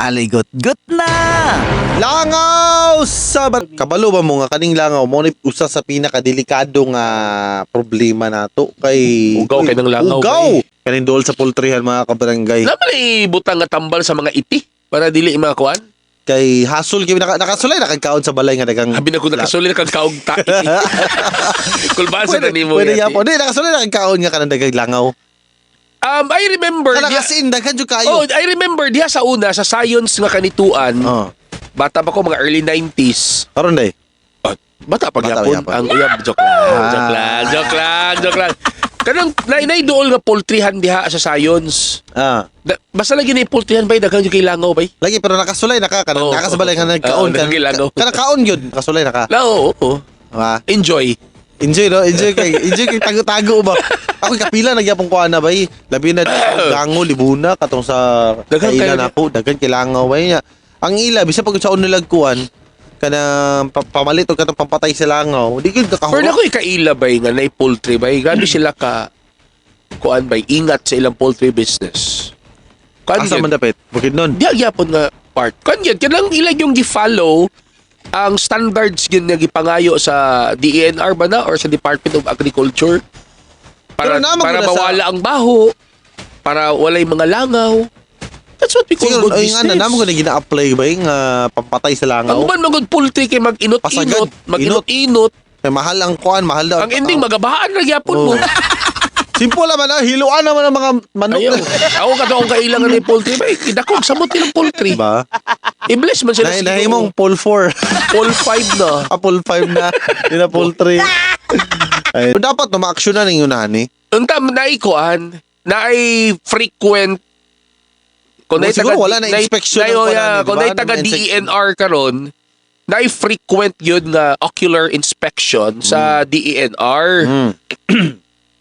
Aligot-got na! Langaw sa kabalo ba mo nga kaning langaw mo ni usa sa pinakadelikado nga problema nato kay Ugaw kay ng langaw, Ugaw bay. kaning dool sa poultryhan, mga kabarangay. Naman ay butang nga tambal sa mga iti para dili mga kuan. Kay hasol kay nakasulay nakagkaon sa balay nga dagang Habi na ko nakasulay na kang kaog ta. Kulbaan sa Pwede, nimo. pwede Yati. yapon. Di nakasulay nakagkaon nga kanang dagang langaw. I remember Kanang diha, as in daghan jud oh, kayo. I remember diha sa una sa science nga kanituan. Oh. Bata pa ko, mga early 90s. Karon day. Oh, bata pa Bata gyapon gyapon. ang uyab, joke lang, Ah. joke lang, joke lang, joke lang. Kanang nay dool nga poultryhan diha sa science. Ah. Basta lagi na yung poultryhan bay, daghan yung kay langaw bay. Lagi pero nakasulay naka kanang Oo. naka sa balay nga nagkaon Oo, kan. daghan langaw. Kanang kaon gyud nakasulay naka. La, oo, oo. Ah. Enjoy. Enjoy no, enjoy kay tago-tago ba. Ako kapila nagyapon ko ana bay. Labi na dango libuna katong sa Daghan kailan kayo- ako, daghan kailangaw bay niya. Ang ila bisa pag sa nilag kuan kanang pamalit og katong pampatay sa langaw, di gyud Pero kakahurot. na ko'y kaila bay nga nay poultry bay. Grabe sila ka kuan bay, ingat sa ilang poultry business. Kuan Asa yun? man dapit? Bukid nun. Di gyapon nga part. Kuan yun, kanang ilang yung gi-follow ang standards yun nga gipangayo sa DENR ba na or sa Department of Agriculture para Pero naman para ko na sa- mawala ang baho, para walay mga langaw. That's what we call Siguro good ay nga business. na namo ko na gina-apply bay nga pampatay sa Ang langaw. uban magod poultry kay mag-inot-inot, Pasagad. mag-inot-inot. Kay mahal ang kuan, mahal daw. Ang ending magabahaan ra gyapon Oo. mo. Simple naman ah, hiluan naman ang mga manok. Ayaw. Ako katong kailangan ni poultry bay. Kidakog samot nilang poultry. Diba? I-bless man sila. Nahi nahimong pole 4. Pole 5 na. Apple 5 na, di na pole 3. Ay, dapat no ma-action na ninyo nani. Unta naikuan na ay frequent kung Well, siguro wala na inspection ng oh, kuan yeah, ani, di kung ba? naay taga Ano na inspection? DENR karon, na frequent yun nga ocular inspection sa DENR.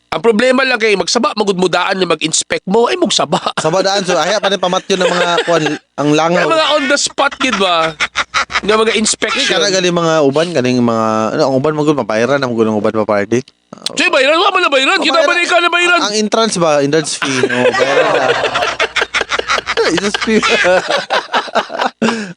Ang problema lang kay magsaba magudmudaan na mag-inspect mo ay magsaba. Sa badaan so ahya pa ni pamatyo ng mga kuan ang langaw. Kaya mga on the spot gid ba? Nga mga inspection. Kana gali mga uban kaning mga ano ang uban magud mabayran ang gud ang uban pa party. Jay, bayran, wa man na bayran. Kita ba na ikaw na bayran? Ang entrance ba, entrance fee. No, bayaran na. Entrance fee.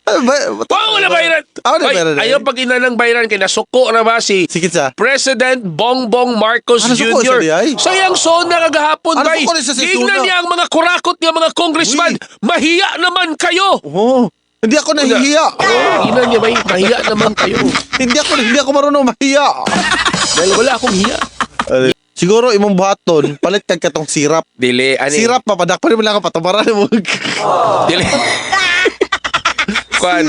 Ano ba? Wa wala bayran. Ako na Ay, bayran, eh. Ayaw pag ina ng bayran kay nasuko na ba si Sikit sa. President Bongbong Marcos Ano suko Jr. siya di ay? Sayang sona kagahapon Ano bay. suko na siya sa Tingnan sona? niya ang mga kurakot niya mga congressman. Mahiya naman kayo. Oh, hindi ako nahihiya. Tingnan niya bay, mahiya naman kayo. Hindi ako marunong mahiya. Dahil wala akong hiya. Siguro imong buhaton, palit kag katong sirap. Dili, ani. Sirap papadakpan mo lang ang patubaran mo. Dili. Kuan.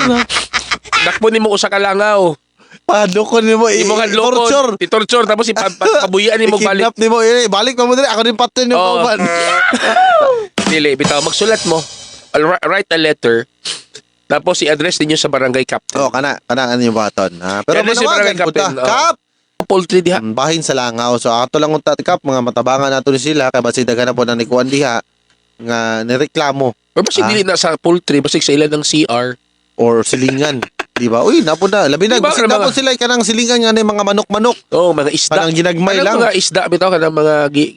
Dakpo nimo usa ka langaw. Padukon nimo Imo ka torture. Ti-torture tapos ipabuyan nimo balik. I-kidnap nimo eh, balik pa mo diri ako din patyon yung Oo. kauban. Dili, bitaw magsulat mo. I'll write a letter. Tapos i-address ninyo sa barangay captain. Oh, kana kana ano yung buhaton ha. Pero Yan si manawagan Barangay po ta. Captain, oh. Kap, Poultry diha. Bahin sa langaw. So ato lang unta kap mga matabangan nato ni sila kay basig daghan na po na ni kuan diha nga nireklamo Or basig Ah. dili na sa poultry, basig sa ilan ng CR. or silingan. Di ba? Uy, napo na. Labi na Di ba, basig mga- napo sila kanang silingan nga ni mga manok-manok. Oh, mga isda. Parang ginagmay Kanang lang. mga isda bitaw, kanang mga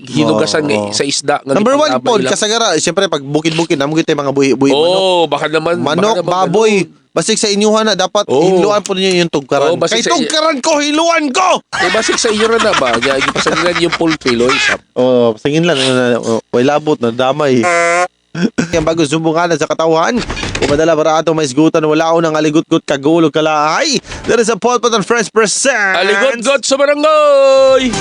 hinugasan Oo. nga sa isda nga Number one gipanglabay pod lang. kasagara, siyempre pag bukid-bukid namo gyud mga buhi-buhi manok. Oh, baka naman Manok, baka naman baboy. ganun. Basig sa inyuhan na dapat Oo. hiluan po ninyo yung tugkaran. Oo, basig Kay tugkaran ko, hiluan ko. Eh, basig sa iyo ra na ba? Nya gipasangilan yung poultry loy sab. Oh, singin lang oh, way labot na damay. Ang bago sumbungan sa katawhan. Umadala para ato maisgutan wala ng aligut-gut kagulog kalaay. There is a Podpot and Friends present. Aligot-got sa barangay.